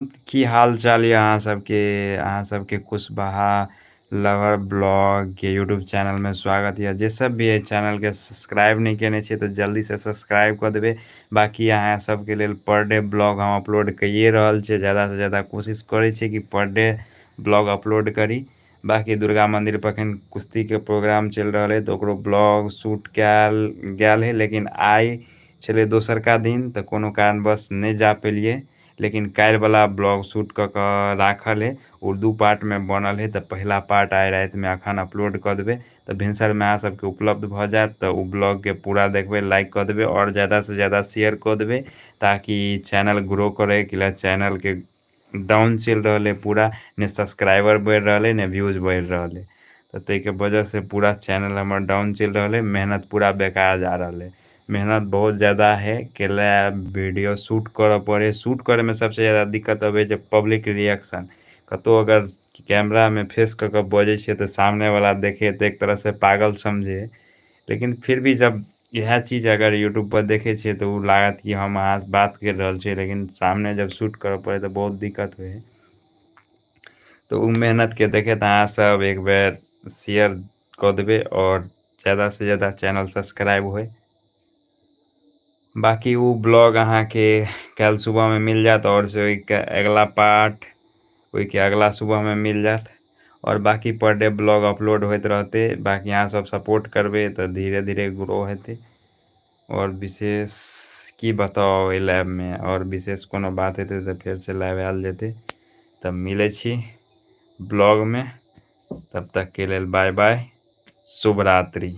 की हाल चाल यऽ अहाँ सबके? अहाँ सबके कुशवाहा लवर ब्लॉग के यूट्यूब चैनल में स्वागत यऽ। जे सब भी एहि चैनल के सब्सक्राइब नहीं केने छियै तऽ जल्दी से सब्सक्राइब कऽ देबै। बाकी अहाँ सबके लेल पर डे ब्लॉग हम अपलोड कइए रहल छियै, ज़्यादा से ज़्यादा कोशिश करै छियै कि पर डे ब्लॉग अपलोड करी। बाकी दुर्गा मंदिर पर अखन कुश्ती के प्रोग्राम चलि रहल है तऽ ओकरो ब्लॉग शूट कयल गेल है, लेकिन आइ छलै दोसरका दिन तऽ कोनो कारणवश नहि जा पेलियै। लेकिन काल्हि वाला ब्लॉग शूट कऽ कऽ राखल है, ओ दू पार्ट में बनल है, तऽ पहिला पार्ट आइ रातिमे अखन अपलोड कऽ देबै तऽ भिनसरमे अहाँ सबके उपलब्ध भऽ जायत। तऽ ओ ब्लॉगके पूरा देखबै, लाइक कऽ देबै आओर ज़्यादासँ ज़्यादा शेयर कऽ देबै ताकि चैनल ग्रो करैके लेल। चैनलके डाउन चलि रहल है पूरा, ने सब्सक्राइबर बढ़ि रहल है ने व्यूज बढ़ि रहल है, तऽ ताहिके वजहसँ पूरा चैनल हमर डाउन चलि रहल है। मेहनत पूरा बेकार जा रहल है, मेहनत बहुत ज़्यादा है के लए वीडियो शूट करऽ पड़े। शूट करैमे सबसँ ज़्यादा दिक्कत अबै छै पब्लिक रिएक्शन। कतहु अगर कैमरामे फेस कऽ कऽ बजै छियै तऽ सामनेवला देखै तऽ एक तरहसँ पागल समझै, लेकिन फिर भी जब इएह चीज अगर यूट्यूबपर देखै छियै तऽ ओ लागत कि हम अहाँसँ बात करि रहल छियै, लेकिन सामने जब शूट करऽ पड़ै तऽ बहुत दिक्कत होइ है। तऽ ओ मेहनतके देखैत अहाँ सब एक बेर शेयर कऽ देबै आओर ज़्यादासँ ज़्यादा चैनल सब्सक्राइब होइ। बाकी ओ ब्लॉग अहाँके काल्हि सुबहमे मिल जायत आओर से ओहिके अगला पार्ट ओहिके अगला सुबहमे मिल जायत। आओर बाकी पर डे ब्लॉग अपलोड होइत रहतै। बाकी अहाँ सब सपोर्ट करबै तऽ धीरे धीरे ग्रो हेतै। आओर विशेष की बताउ एहि लाइवमे, आओर विशेष कोनो बात हेतै तऽ फेरसँ लाइव आयल जेतै। तब मिलै छी ब्लॉगमे, तब तकके लेल बाय बाय, शुभरात्रि।